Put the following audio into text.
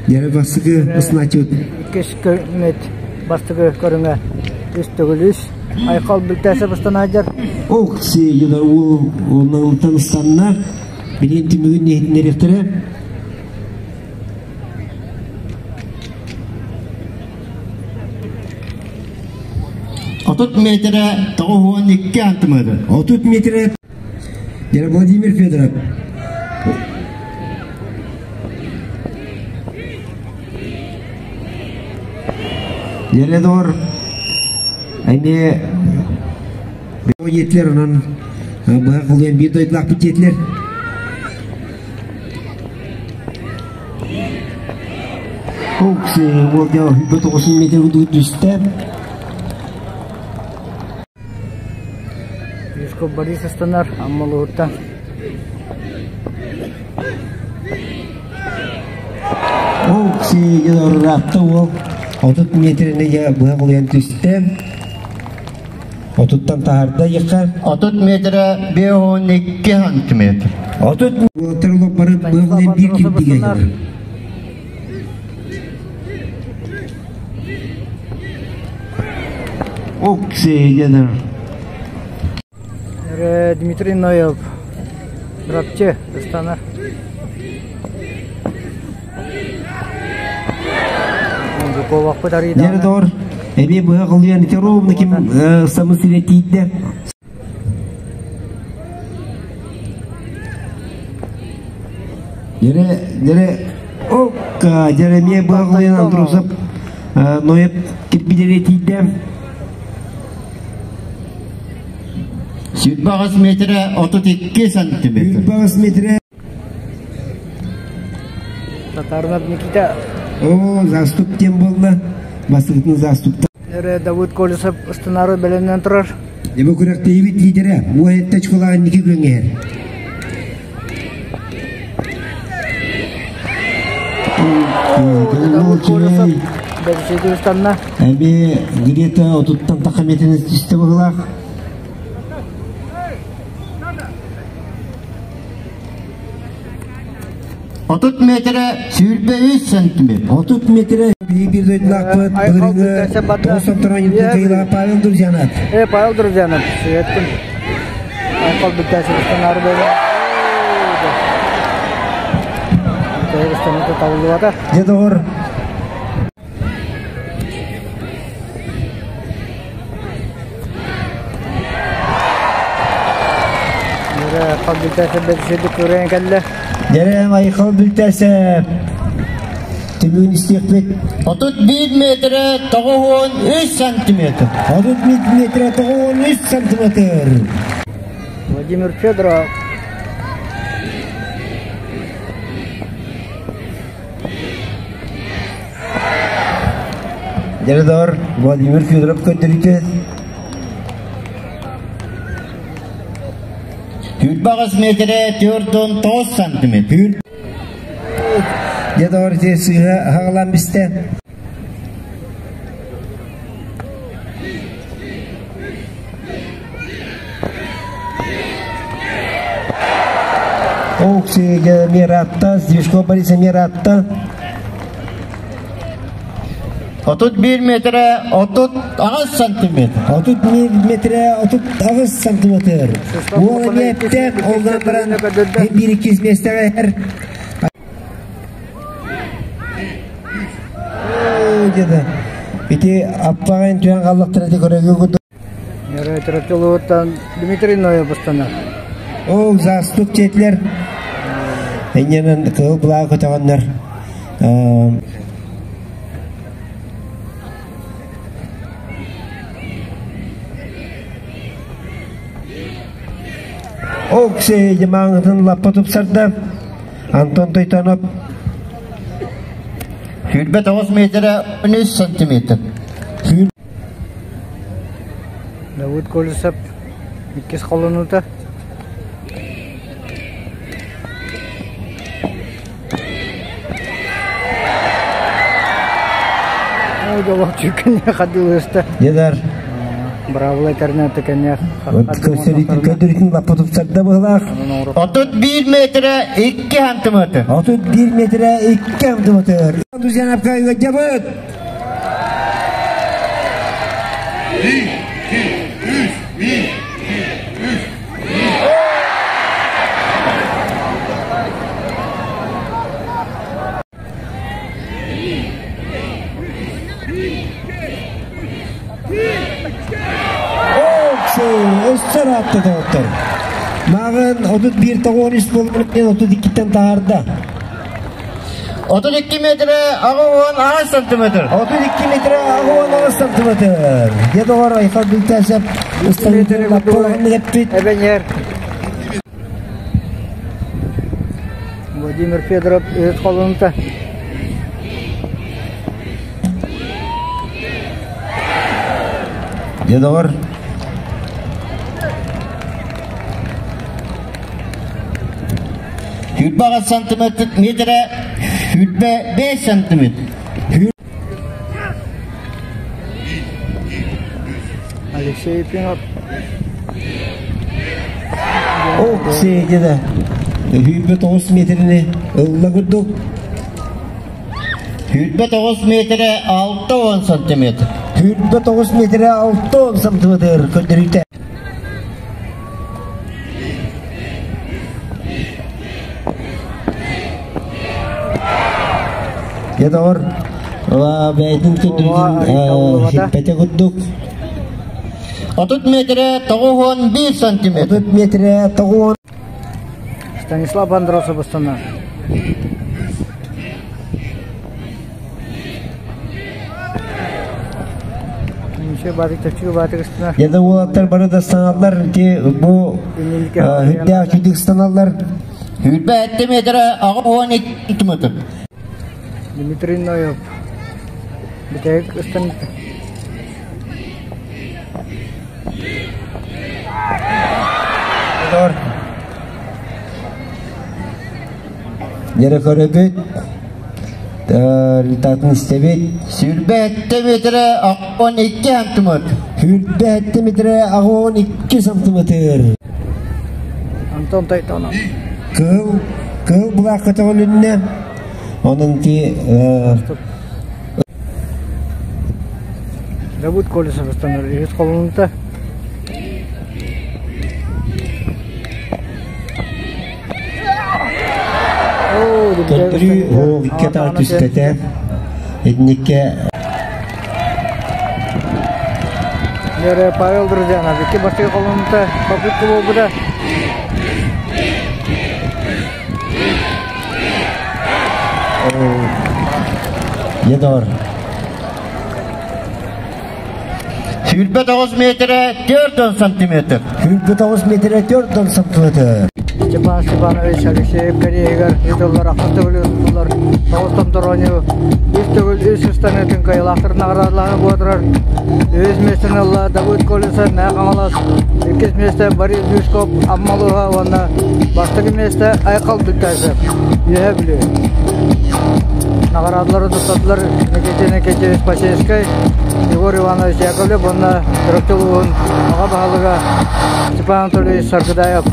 Дьэрэ бастакы ыснааччыбыт. Иккис көрүҥмүт бастакы көрүҥэ үс төгүл үс. Айхал бүлтээсэ бастан сылдьар. Ох, сиэйдэ уол уолларыттан ыстанна. Билиэн түмүгүн иһитиннэриэхтэрэ. 30 метрэ 92 сантиметр. 30 метрэ Дьэрэ Владимир Федоров. Дьэрэ доор эмиэ диэтилэр онон быһа холуйан биир дойдулаахпыт диэтилэр. Уксы уолга 9 метр түстэ. Юшков Борис ыстанар, Аммалуһуттан. Уксы ыраатта уол 30 метрини быһа холуйан түстэ. Отуттан таһаарда иэхэ. 30 метрэ 52 сантиметр. 30 уолаттар бары быһа холуйан биир кирбиигэ Оксиген. Дмитрий Ноев, Чурапчы, ыстанар. Жуковахпыт арыйдаҕына. Дьэ, эбиэ быһа холуйан ити ровно ким самы сирэ тиийдэ. Дьэрэ, дьэрэ, окка, дьэрэ эмиэ быһа холуйан Андросов Ноев кирбидире тиийдэ. 28 метрэ 32 сантиметр. 28 метрэ. Татарнов Никита. О, заступ тем буолла. Бастакытын заступта. Эрэ Давыд Колесов ыстанаары бэлэмнэн турар. Дебе күрэхтэһиибит лидерэ Уоһетта чукулаан Ники күөҥҥэһэр. Давыд Колесов бэбисиэтин ыстанна. Эми где-то отуттан таха метрин түстэ быһылаах. 30 метрэ 23 сантиметр. 30 метрэ биир дойдулаахпыт былырыыҥҥы тоҕус онторон кыайыылаах Павел Друзьянов. Павел Друзьянов, сүйэттим. Айхал бүттээсибиттэн буолла. Ыстаныыта табыллыбата. Дьэ доҕор. Айхал бүттээсэп бэдисэдик көрөн кэллэ. Дьэрэ Айхал бүттээсэп түмүгүн истиэхпит. 31 метрэ 93 сантиметр. 31 метрэ 93 сантиметр. Владимир Федоров. Дьэрэ Владимир Федоров көрдөрүүтэ. 28 метрэ 49 сантиметр. Дьэ доҕор ити сыыһа хаҕалаан бистэ. Оксига Миратта, Сдвижко Бориса Миратта. 31 метрэ 38 сантиметр. 31 метрэ 38 сантиметр. Уол эмиэ олдан баран бир иккис миэстэҕэ иһэр. Деді. Ити аппаҕын түһэн қаллақтар ити көрөгө курдук. Чурапчылыыттан Дмитрий Ноев ыстанар. Ол застук четлер. Энненен кыл былаа көтөҕөннөр. Оксе жамаңытын лаппа тупсарда. Антон Тойтонов. 29 метрэ 13 сантиметр. Давыд Колесов иккис холонуута. Ой, дьолох чүккүн хадылыста. Дедар. Быраабыла этэринэн тэкэннээх. Көдөрүтүн лаппа тупсарда быһылаах. 31 метрэ 2 сантиметр. 31 метрэ 2 сантиметр. Друзья, ыалдьабыт. 1, 2, 3, 1, 2, 3. Өссөр атты доҕоттор. Мааҕын 31 тоҕуон буолбут 32-тэн таһаарда. 32 метрэ 68 сантиметр. 32 метрэ 68 сантиметр. Дьэ доҕор, Айхал Бүлтээсэп ыстаныытын лаппалаһын эппит. Эбэньэр. Владимир Федоров үһүс холунта. Дьэ доҕор. Сүүрбэ сантиметр метрэ 25 сантиметр. Алексей Ефимов. О, сиэдэ. 29 метрини ылла курдук. 29 метрэ 60 сантиметр. 29 метрэ 60 сантиметр көрдөрүүтэ. Дьэ доҕор, бэйэтин көрдөрүүтүн сиппэтэ курдук. 30 метрэ 91 сантиметр. 30 метрэ 90. Станислав Андросов устана. Дьэ уолаттар бары да станаллар, ити бу үрдээх чүдүк станаллар. 27 метрэ 82 сантиметр. Дмитрий Ноев. Бүтэһик ыстан Дьэрэ көрөбүт, результатын истэбит. 27 метрэ 82 сантиметр. 27 метрэ 82 сантиметр. Антон Тайтонов. Кыһыл, кыһыл былаахха көтөҕүлүннэ. Онон ти Давыд Колесов ыстанар үһүс холонута. Көрдөрүү оол икки атаҕа түспэтэ. Итинниккэ Дьэрэ Павел Друзьянов икки бастакы холонута попытка буолбута. Едор. 29 метрэ 4 сантиметр. 29 метрэ 4 сантиметр. Степан Степанович Алексеев кэриэһигэр ыытыллар ахсыс төгүл ыытыллар тоҕус томтороонньу үс төгүл үс ыстаныытын кыайыылаахтарын наҕараадалаһыы буола турар. Үһүс миэстэни ылла Давыд Колесов Мэҥэ Хаҥалас, иккис миэстэ Борис Дюшков Амма улууһа уонна бастакы миэстэ Айхал Бүлтээсэп Үөһээ Бүлүү. Наҕараадалары туттардылар Никита Никитич Посельскай, Егор Иванович Яковлев уонна Чурапчы улууһун аҕа баһылыга Степан Анатольевич Саргыдаев.